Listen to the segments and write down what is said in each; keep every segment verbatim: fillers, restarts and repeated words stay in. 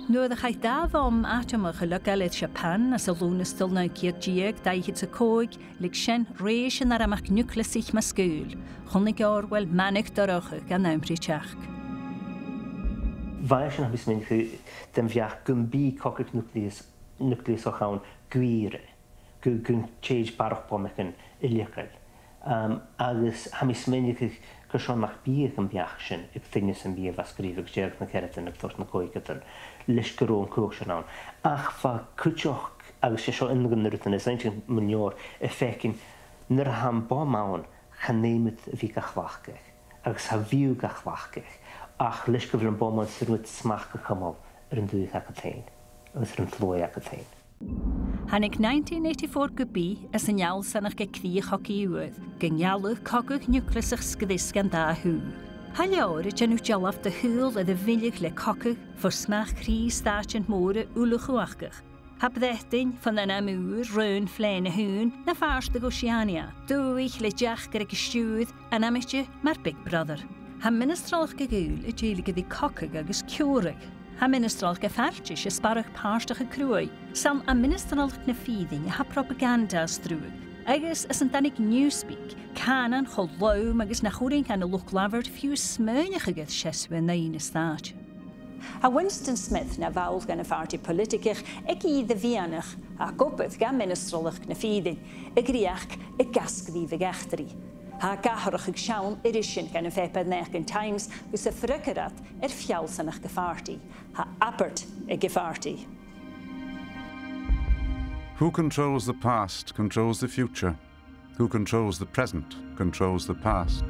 Nuair a chaidh dà bhoim atamach a leagail air Siapan anns an Lùnastal naoi ceud deug, dà fhichead 's a còig, leig sin rèis an armachd niùclasach mu sgaoil. Chunnaic Orwell manaich dorcha dhan àm ri teachd. Bha e sin, tha mi a' smaoineachadh, den bheachd gum bi cogadh niùclas-, niùclasach ann gu ìre, gu, gun tèid barrachd bhomagan a leagail. Um, agus tha mi a' smaoineachadh gu, gu seo nach biodh am beachd sin aig duine sam bith a bha a' sgrìobhadh aig deireadh nan ceathradan agus toiseach nan còigeadan, leis gun robh an cumhachd sin ann. Ach bha cuideachd, agus 's e seo aon de na rudan as inntinniche mu dheidhinn, a' faicinn, nuair a tha am bom ann, chan fheum iad a bhith ga cleachdadh, agus cha bhiodh ga cleachdadh, ach leis gu bheil am bom ann, 's urrainn dhut smachd a chumail air an dùthaich agad fhèin, agus air an t-sluagh agad fhèin. Thàinig nineteen eighty-four gu bith anns an fheallsanachd aig crìoch Chogaidh Ùr, gun gealladh cogadh niùclasach sgrios dhan dà thaobh. Tha leabhar a' dèanamh dealbh de shaoghal air a mhilleadh le cogadh, bhur smachd ri stàitean mòra uile-chumhachdach. Tha Breatainn, bhon ainm ùr, Raon Phlean a h-Aon, na phàirt de dh'Oceania, dùthaich le dearcadh aig an stiùir, ainmhidte mar Big Brother. Tha ministrealachd a' ghaoil a' dèiligeadh ri cogadh agus ciùradh. Tha ministrealachd a' failte a' sparradh pàirteachadh cruaidh. 'S ann à ministrealachd na fìrinn a tha propaganda a' sruthadh, agus 's ann a thàinig Newspeak, cànan cho lom agus nach urrainn dhan luchd-labhairt fiù 's smaoineachadh air seasamh an aghaidh na stàite. Tha Winston Smith na bhall dhen a' phàrtaidh poilitigeach aig ìre mheadhanach, ach ag obair dha ministrealachd na fìrinn, a' dreuchd aig a' sgrìobhadh eachdraidh. Tha e ag atharrachadh seann iris-eann dhen a' phàipear-naidheachdan Times gus am freagairt air feallsanachd a' phàrtaidh. Tha abairt aig a' phàrtaidh. Who controls the past controls the future. Who controls the present controls the past.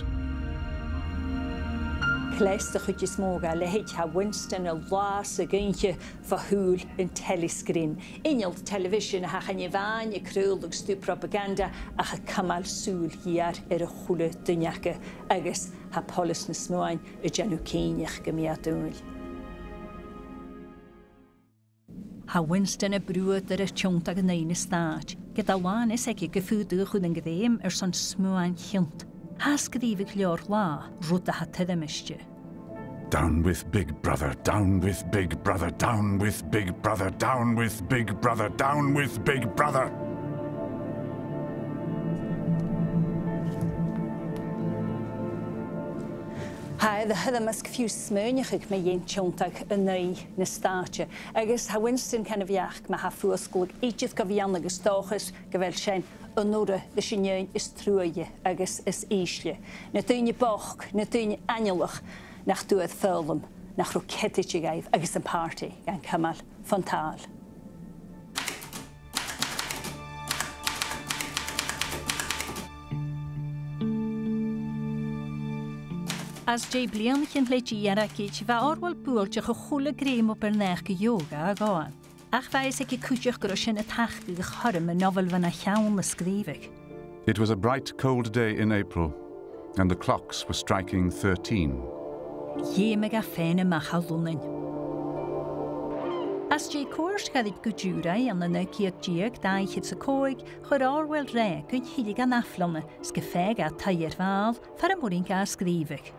Cleas a' chuid as motha dha leithid, tha Winston a' làs ag oidhche bho shùil an telescreen. Inneal telebhisean a tha chan e a-mhàin a' craoladh stuth propaganda ach a' cumail sùil gheur air a h-uile duine aca, agus tha poileas na smuain a' dèanamh cinnteach gum bi iad umhail. Tha Winston a' bruadar air tionndadh an aghaidh na stàite, ged a tha làn fhios aige gum faodadh a chur an grèim airson smuain chionta. Tha e a' sgrìobhadh leabhar-latha, rud a tha toirt air ais. Down with Big Brother, down with Big Brother, down with Big Brother, down with Big Brother, down with Big Brother. Tha e air a thoirmeasg fiù 's smaoineachadh mu dheidhinn tionndadh an aghaidh na stàite, agus tha Winston dhen a' bheachd ma tha fuasgladh idir gu bhith ann agus dòchas gu bheil sin an urra leis an fheadhainn as truaillidh agus as ìsle. Na daoine bochd, na daoine aineolach nach d' fhuair foghlam, nach robh cead idir dhaibh agus am pàrtaidh gan cumail fon tàil. Às dèidh bliadhnaichean le dìth airgid, bha Orwell buailteach a h-uile grèim obair-naidheachd a gheibheadh e a ghabhail. Ach bha fhios aige cuideachd gun robh sin a' tachdadh a' chothrom an fheòil bhon a' cheann a sgrìobhadh. It was a bright, cold day in April, and the clocks were striking thirteen. Dh'fheumadh e faighinn a-mach à Lunnainn. Às dèidh cuairt ghoirid gu Diùra ann an naoi ceud deug, dà fhichead 's a còig, chuir Orwell ràdh gun tilleadh e dhan aifrinn 's gum faigheadh e taigh air mhàl far am b' urrainn dha sgrìobhadh.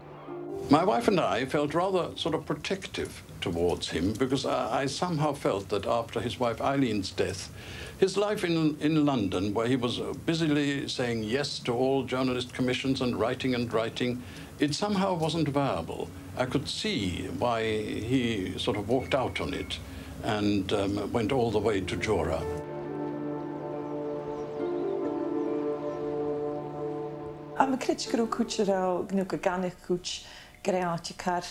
My wife and I felt rather sort of protective towards him because I, I somehow felt that after his wife Eileen's death, his life in, in London, where he was busily saying yes to all journalist commissions and writing and writing, it somehow wasn't viable. I could see why he sort of walked out on it and, um, went all the way to Jura. Tha mi a' creidsinn gun robh cuid a' ràdh, no gun canadh cuid gur e àite car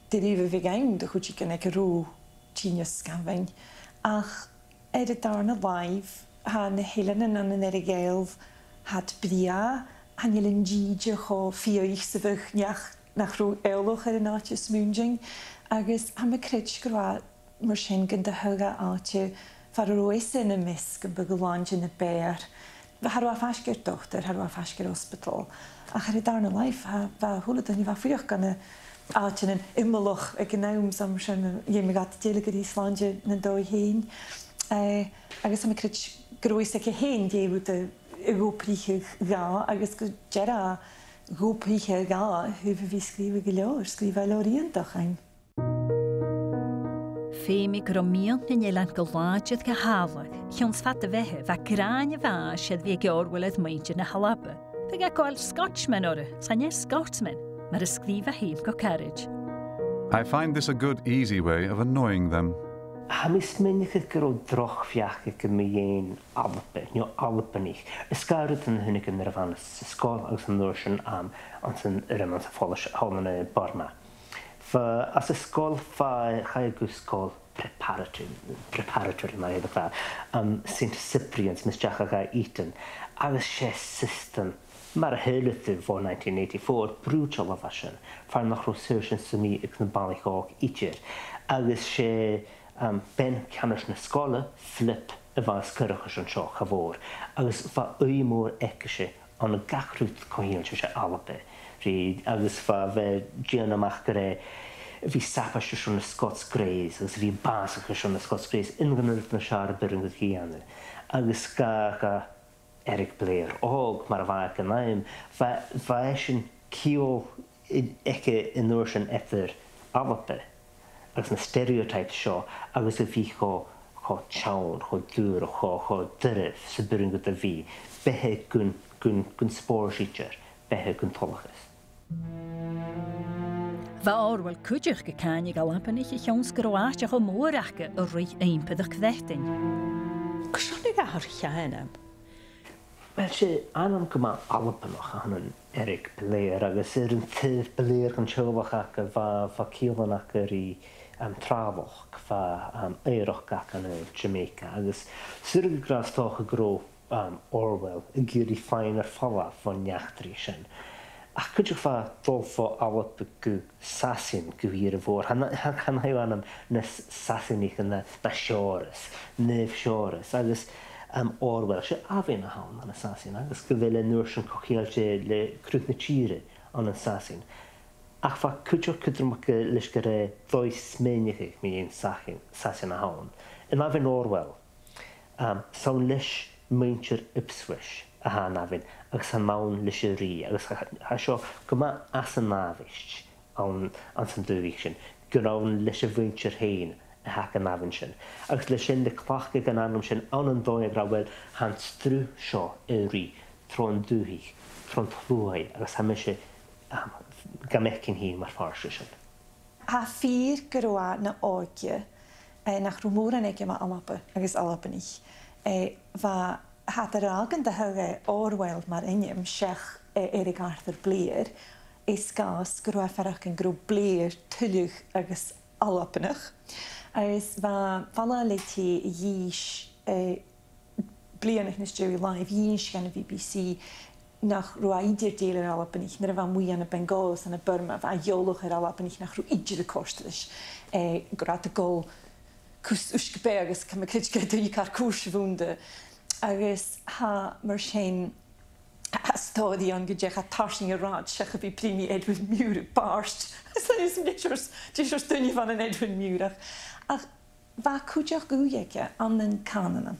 doirbh a bh' ann do chuideigin aig an robh tinneas sgàmhain. Ach air an dàrna làimh, tha na h-eileanan ann an Earra-Ghàidheal, tha iad brèagha, chan eil an t-sìde cho fiadhaich 's a bhiodh neach nach robh eòlach air an àite a' smaoineachadh, agus tha mi a' creidsinn gun robh e mar sin gun do thagh e àite far an robh esan am measg am beagan làn de na b' fheàrr. Cha robh e faisg air dotair, cha robh e faisg air ospadal. Ach air an dàrna làimh, bha, bha a h-uile duine, bha e a' fuireach ann an àitean iomallach aig an àm, 's mar sin dh'fheumadh iad dèiligeadh ri slàinte nan dòigh fhèin. Eh, agus tha mi a' creidsinn gun robh fhios aige fhèin dè bha e ag obrachadh dha, agus gu dearbh ag obrachadh dha a thaobh a bhith a' sgrìobhadh an leabhair, sgrìobh e leabhar iongantach ann. Feumaidh gun robh miann nan eilean gu làidir gu h-àraidh, chionn 's fad a bheatha, bha gràin a' bhàis air a bhith aig Orwell air muinntir na h-Alba. Bha e a' gabhail Scotchman orra, 's chan e Scotsman, mar a sgrìobh e fhèin gu caraid. I find this a good, easy way of annoying them. Tha mi a' smaoineachadh gun robh droch bheachd aige mu dheidhinn Alba, no Albannach. Is sgath rudan a chunnaic e nuair a bha e anns an sgoil agus an uair sin, um, anns an, air an, anns a' phoileas thall ann am Burma. Bha, anns an sgoil, bha, chaidh e gu sgoil preparatory, preparatory, mar a their iad, um, Saint Cyprian's, mus deach e gu Eton, agus 's e system, mar a shaoileadh tu bho nineteen eighty-four, brùideil a bha sin, far nach robh saorsa sam bith aig na balaich òg idir. Agus 's e, um, bean-cheannard na sgoile, Flip, a bha as coireach airson seo, cha mhòr, agus bha ùidh mhòr aicese ann an gach rud co-cheangailte ris Alba, ri, agus bha, bha e a' dèanamh a-mach gur e a bhith sabaid airson na Scots Greys, agus a bhith a' bàsachadh airson na Scots Greys, aon de na rudan as fheàrr a b' urrainn dhut a dhèanamh. Agus dha, dha Eric Blair òg, mar a bha e aig an àm, bha, bha esan ciall i-, aige an uair sin eadar Alba agus na stereotypes seo, agus a bhith cho, cho teann, cho dùr, cho, cho doirbh 's a b' urrainn dhut a bhith, beatha gun, gun, gun spòrs idir, beatha gun toileachas. Bha Orwell cuideachd a' càineadh Albannach a chionn 's gun robh àite cho mòr aca a ruith Impire Bhreatainn. Carson a ghabh thu air a' cheann? Uill, 's e ainm gu math Albannach a th' ann an Eric Blair, agus air an taobh Blair dhen teaghlach aca, bha, bha ceòl aca ri, um, tràlachd, bha, um, oighreachd aca ann an Jamaica, agus 's urrainn gun robh, 's dòcha gun robh, um, Orwell ag iarraidh faighinn air falbh bhon eachdraidh sin. Ach cuideachd bha e a' dol bho Alba gu Sasainn gu ìre mhòr. Chan, chan, chan fhaigh thu ainm nas Sasannaiche na, na Seòras, Naomh Seòras, agus, um, Orwell, 's e abhainn a th' ann ann an Sasainn, agus gu bheil e an uair sin co-cheangailte le cruth na tìre ann an Sasainn. Ach bha e cuideachd cudromach leis gur e dòigh smaoineachaidh mu dheidhinn Sasainn, Sasainn a th' ann. An abhainn Orwell, um, 's ann leis muinntir Ipswich a tha an abhainn, agus 's ann leis an rìgh, agus tha, tha seo gu math às an àbhaist ann, anns an dùthaich sin, gur ann leis a' mhuinntir fhèin a th' aig an abhainn sin. Agus leis sin, le cleachdadh an ainm sin, ann an dòigh ag ràdh, uill, tha an sruth seo air a ruith tron dùthaich, tron t-sluaigh, agus tha mise, um, gam fhaicinn fhìn mar phàirt de sin. Tha fìor gu robh e na òige, eh, nach robh mòran aige mu Alba agus Albannach. Eh, bha, tha iad ag ràdh gun do thagh e Orwell mar ainm seach, eh, Eric Arthur Blair, air sgàth 's gu robh e a' faireachdainn gu robh Blair tuilleadh agus Albannach. Agus bha, falbh leatha a dh'innis, eh, bliadhnaichean às dèidh làimh, dh'innis e dhan a' B B C nach robh e idir dèidheil air Albannach nuair a bha e a-muigh ann am Bengal 's ann am Burma, bha e eòlach air Albannach nach robh idir a' còrdadh ris, eh, gun robh iad a' dol cus uisge-beatha agus chan eil mi a' creidsinn gun robh daoine car cùrsa a bh' annta. Agus tha, mar sin, tha stòiridh ann gun deach e tarsainn an rathaid seach a bhith a' bruidhinn ri Edwin Muir, bàrd. Is e, is e, dè seòrsa, dè seòrsa duine a bh' ann an Edwin Muir, ach, ach bha cuideachd ùidh aige ann an cànanan,